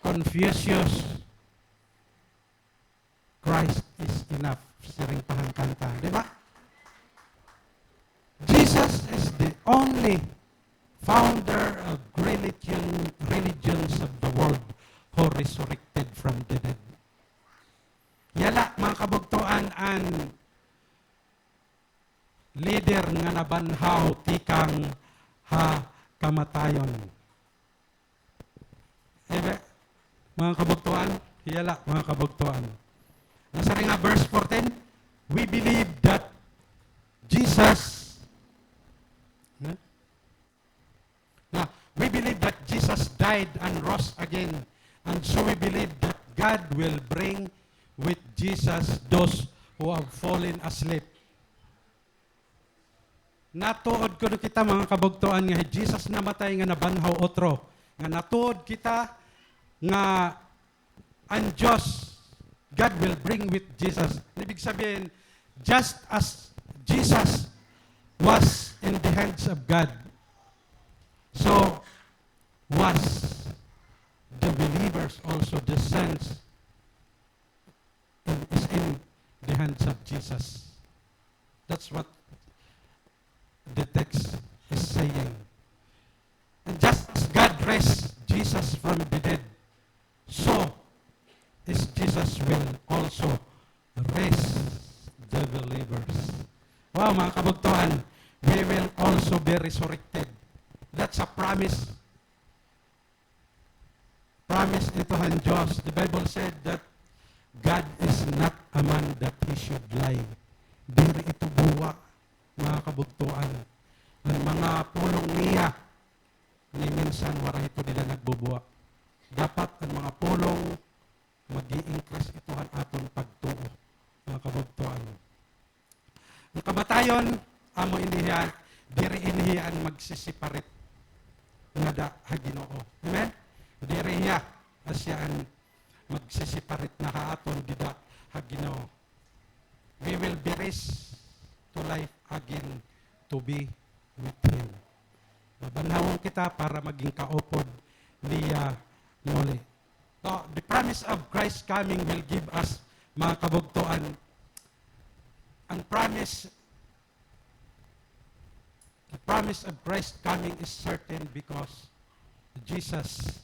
Confucius. Christ is enough. Siring pa han kanta, di ba? Jesus is the only founder of religion, religions of the world who resurrected from the dead. Hiya la, mga kabugtoan, an leader nga nabanhaw tikang ha kamatayon. Amen. Mga kabugtoan, hiya la, mga kabugtoan. Nasiring nga verse fourteen, we believe that Jesus, hmm? Now, we believe that Jesus died and rose again, and so we believe that God will bring with Jesus those who have fallen asleep. Natuod kuno kita, mga kabugtoan, nga hi Jesus namatay nga nabanhaw utro. Nga natuod kita nga an Diyos, God will bring with Jesus. Ibig sabihin, just as Jesus was in the hands of God, so was also the saints in, is in the hands of Jesus. That's what the text is saying. And just as God raised Jesus from the dead, so is Jesus will also raise the believers. Wow, mga kabugtoan, we will also be resurrected. That's a promise. Promise ito han Diyos. The Bible said that God is not a man that he should lie. Diri ito buwa, mga kabugtoan. An mga pulong niya, ni minsan waray ito dida nagbubuwa. Dapat an mga pulong, mag-i-increase ito han aton pagtuo, mga kabugtoan. An kamatayon, amo ini hiya, diri ini hiya an magsi-separate ngada ha Ginoo. Amen? Diri hiya asya an magsi-separate na ha aton dida ha Ginoo. We will be raised to life again to be with Him. Babanhawon kita para maging kaupod niya muli. So, the promise of Christ coming will give us, mga kabugtoan, an promise, the promise of Christ coming is certain because Jesus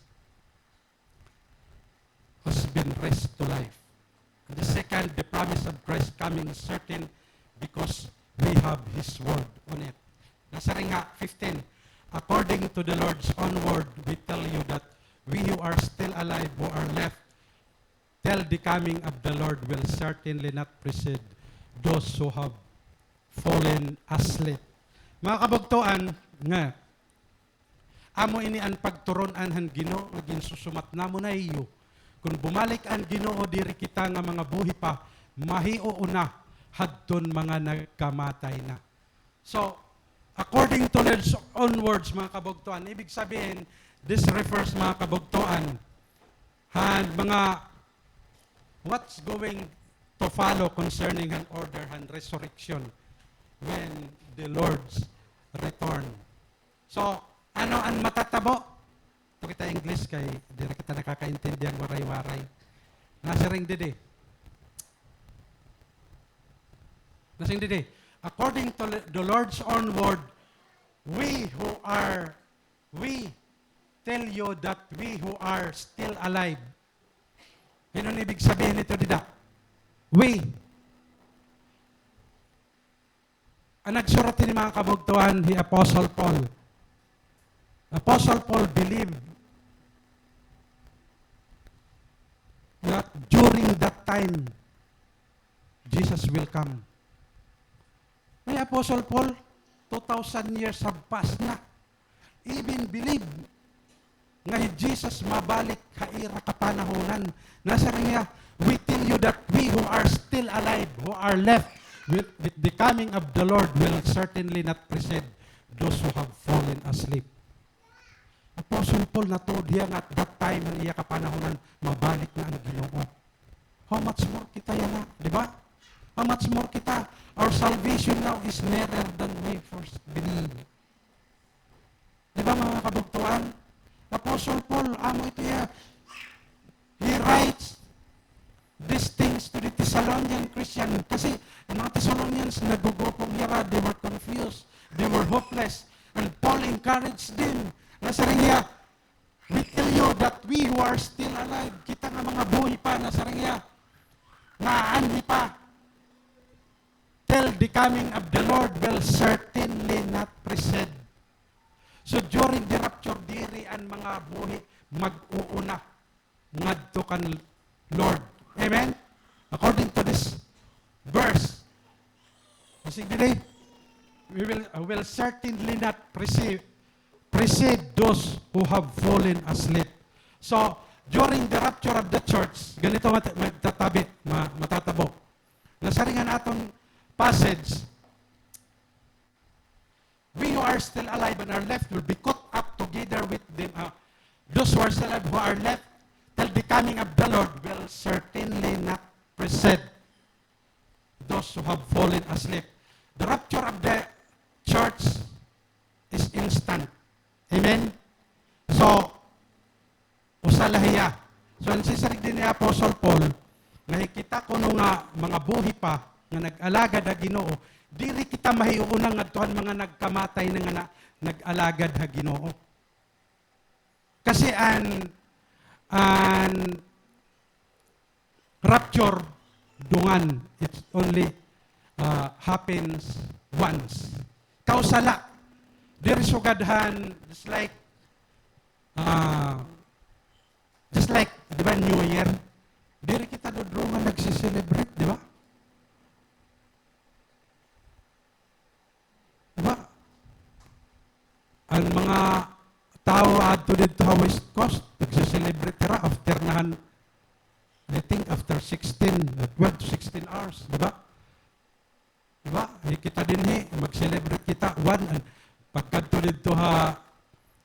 has been raised to life. And the second, the promise of Christ coming is certain because we have His word on it. Nasiring ha fifteen, "According to the Lord's own word, we tell you that we who are still alive, who are left till the coming of the Lord, will certainly not precede those who have fallen asleep." Mga kabugtoan, nga, amo ini an pagturon-an han Ginoo nga ginsusumat namon ha iyo. Kon bumalik an Ginoo, diri kita nga mga buhi pa mahiuuna hadton mga nagkamatay na. So, according to Lord's own words, mga kabugtoan, ibig sabihin, this refers, mga kabugtoan, han mga what's going to follow concerning an order han resurrection when the Lord's return. So, ano an matatabo? Ito kita English kay diri kita nakakaintindi han Waray-Waray. Nasiring didi. Nasiring didi. According to the Lord's own word, we who are, we tell you that we who are still alive. Ano an ibig sabihin nito dida? We. An nagsurat hini, mga kabugtoan, hi Apostle Paul. Apostle Paul believed that during that time, Jesus will come. Hi Apostle Paul, two thousand years have passed na. Even believe nga hi Jesus mabalik ha ira kapanahonan. Nasiring hiya, "We tell you that we who are still alive, who are left, will, with the coming of the Lord will certainly not precede those who have fallen asleep." Apostle Paul, natuod hiya nga at that time, han iya kapanahonan, mabalik na an Ginoo. How much more kita yana, di ba? How much more kita? Our salvation now is nearer than we first believed. Di ba, mga kabugtoan? Apostle Paul, amo ito hiya. He writes these things to the Thessalonian Christian. Kasi an mga Thessalonians, nagugupong hira, they were confused, they were hopeless. And Paul encouraged them. Nasiring hiya, "We tell you that we who are still alive," kita nga mga buhi pa, nasiring hiya, nga aanhi pa, "till the coming of the Lord will certainly not precede." So during the rapture, diri an mga buhi mag-uuna ngadto kan Lord. Amen? According to this verse, kasi diri, we will, uh, will certainly not precede, precede those who have fallen asleep. So, during the rapture of the church, ganito mat-, magtatabi, ma-, matatabo. Nasiring han aton passage, "We who are still alive and are left will be caught up together with them." Uh, those who are still alive who are left till the coming of the Lord will certainly not precede those who have fallen asleep. The rapture of the church is instant. Amen? So, usa la hiya. An siring dinhi ni Apostle Paul, nga hikita kuno nga mga buhi pa nga nag-alagad ha Ginoo, diri kita mahiuuna ngadto han mga nagkamatay na nga na, nag-alagad ha Ginoo. Kasi an, an rapture, dungan, it only, ah, happens once. Kaw sala, diri sugad han, just like, ah, just like, di ba, New Year? Diri kita dudurungan nagse-celebrate, di ba? Di ba? An mga tawo adto didto ha West Coast, nagse-celebrate hira after na han, I think after sixteen, twelve to sixteen hours, di ba? Di ba? Ay, kita dinhi, mag-celebrate kita, one, an, pagkadto didto ha,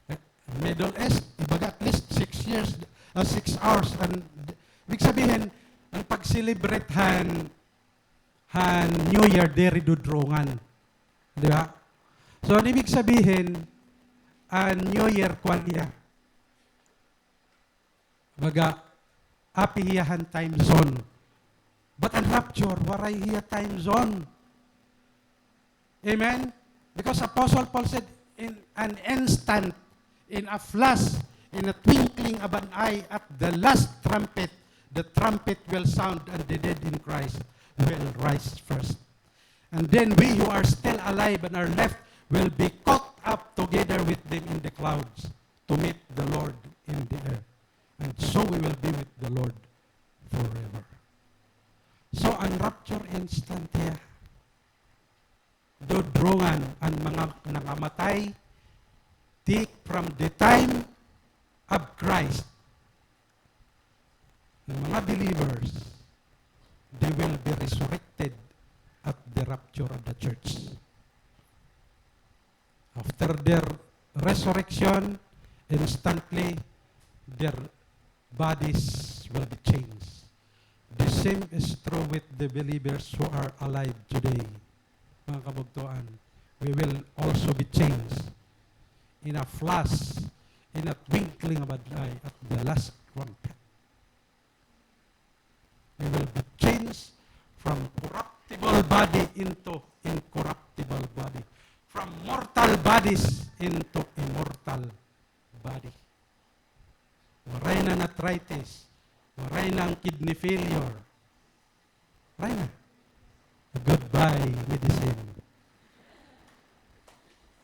eh, Middle East, ibaga at least six years, ah, six hours, an, ibig sabihin, an pag-celebrate han han New Year diri dudurungan. Di ba? So, an ibig sabihin, an New Year, kuan hiya. Baga, api hiya han time zone. But an rapture, waray hiya time zone. Amen? Because Apostle Paul said, "In an instant, in a flash, in a twinkling of an eye, at the last trumpet, the trumpet will sound, and the dead in Christ will rise first. And then we who are still alive and are left will be caught up together with them in the clouds to meet the Lord in the air. And so we will be with the Lord forever." So, an rapture instant hiya. Dudurungan an mga nangamatay, take from the time of Christ. An mga believers, they will be resurrected at the rapture of the church. After their resurrection, instantly their bodies will be changed. The same is true with the believers who are alive today. Mga kabugtoan, we will also be changed in a flash, in a twinkling of an eye, at the last trumpet. We will be changed from corruptible body into incorruptible body, from mortal bodies into immortal body. Waray na an arthritis. Waray na an kidney failure. Waray na. Goodbye, medicine.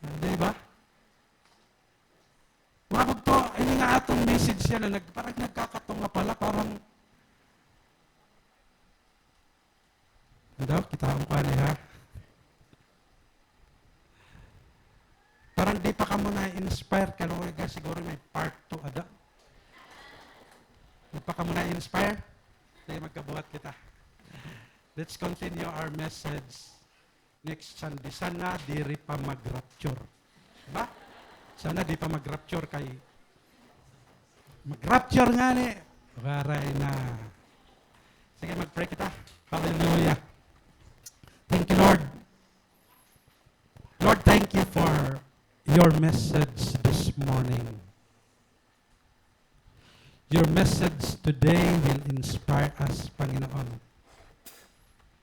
Ah, di ba? Mga bugto, ini nga aton message yana, nag-, parang nagkakatunga pala, parang Daw, kitaon ko ani, ha? Parang di pa kamo na-inspire, kay siguro may part two ada. Di pa kamo na-inspire? Sige, magkabuhat kita. Let's continue our message next Sunday. Sana diri pa mag-rapture. Ba? Sana di pa mag-rapture kay mag-rapture ngani. Waray na. Sige, mag-pray kita. Hallelujah. Thank you, Lord. Lord, thank you for your message this morning. Your message today will inspire us, Panginoon,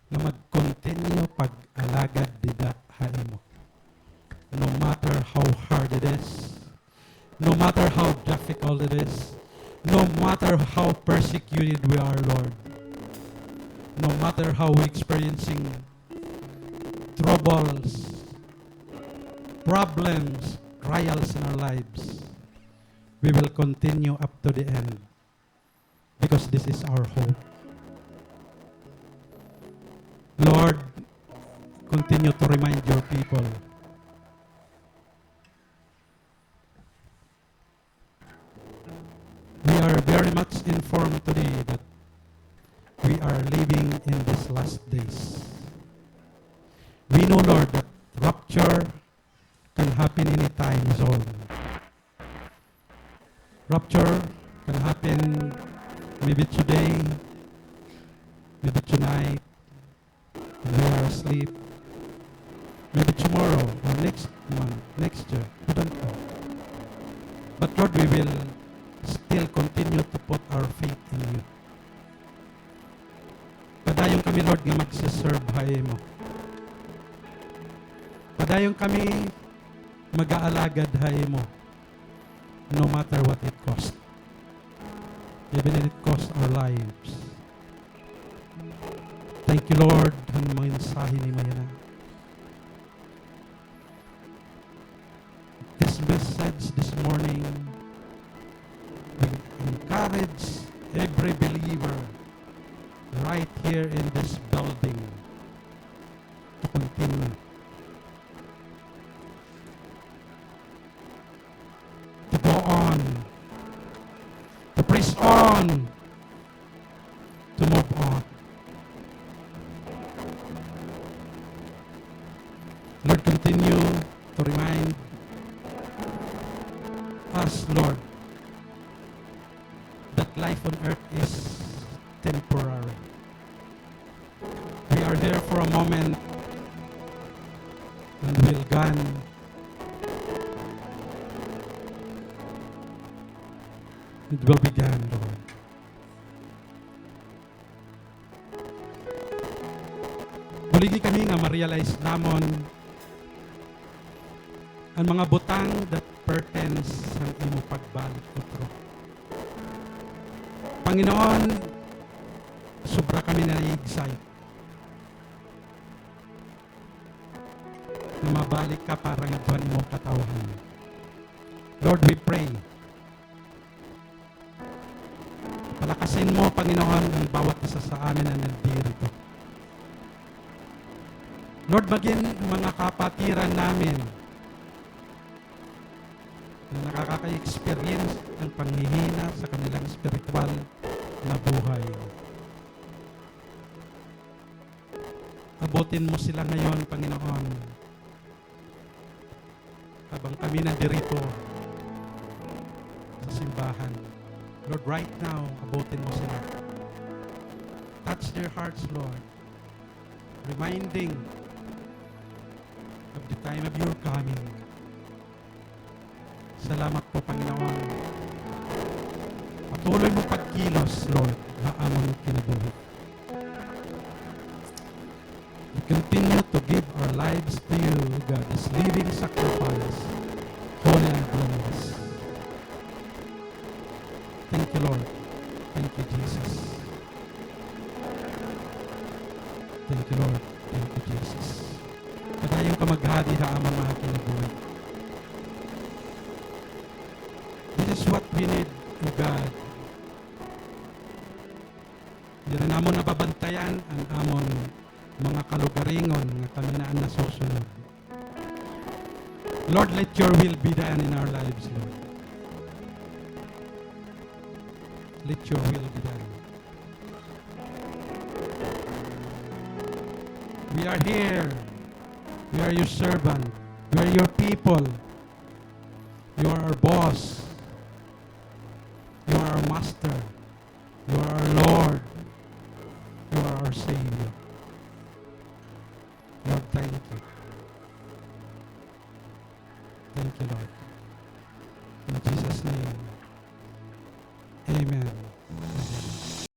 na mag-continue pag-alagad dida ha imo. No matter how hard it is, no matter how difficult it is, no matter how persecuted we are, Lord, no matter how we experiencing troubles, problems, trials in our lives, we will continue up to the end because this is our hope. Lord, continue to remind your people. We are very much informed today that we are living in these last days. We know, Lord, that rapture can happen any time zone. Rapture can happen maybe today, maybe tonight, we are asleep. Maybe tomorrow or next month, next year. We don't know. But Lord, we will still continue to put our faith in you. Padayon kami, Lord, nga magse-serve ha imo. Padayon kami mag-aalagad ha imo, no matter what it cost. Even if it costs our lives. Thank you, Lord, han mensahe nimo yana. This message this morning will encourage every believer right here in this building to continue, to go on, to press on, to move on. Lord, continue to remind us, Lord, that life on earth is temporary. We are here for a moment and will gone. It will be gone, Lord. Buligi kami nga ma-realize namon an mga butang that pertains han imo pagbalik utro. Panginoon, sobra kami na-excite nga mabalik ka para ngadto han imo katawhan. Lord, we pray, palakasin mo, Panginoon, an bawat isa sa amin na nandiri rito. Lord, magin mga kapatiran namin na nakaka-experience ng panghihina sa kanilang espiritual na buhay. Abutin mo sila ngayon, Panginoon. Habang kami nandirito sa simbahan, Lord, right now, abutin mo sila. Touch their hearts, Lord. Reminding of the time of your coming. Salamat po, Panginoon. Patuloy mo pagkilos, Lord, ha amon kinabuhi. We continue to give our lives to you, God, as living sacrifice, holy and blameless. Thank you, Lord. Thank you, Jesus. Thank you, Lord. Thank you, Jesus. Padayon ka maghadi ha amon mga kinabuhi. This is what we need, O God. Diri namon nababantayan an amon mga kalugaringon nga kami na an nasusunod. Lord, let your will be done in our lives, Lord. Let your will be done. We are here. We are your servant. We are your people. You are our boss. You are our master. You are our Lord. You are our Savior. Lord, thank you. Thank you, Lord.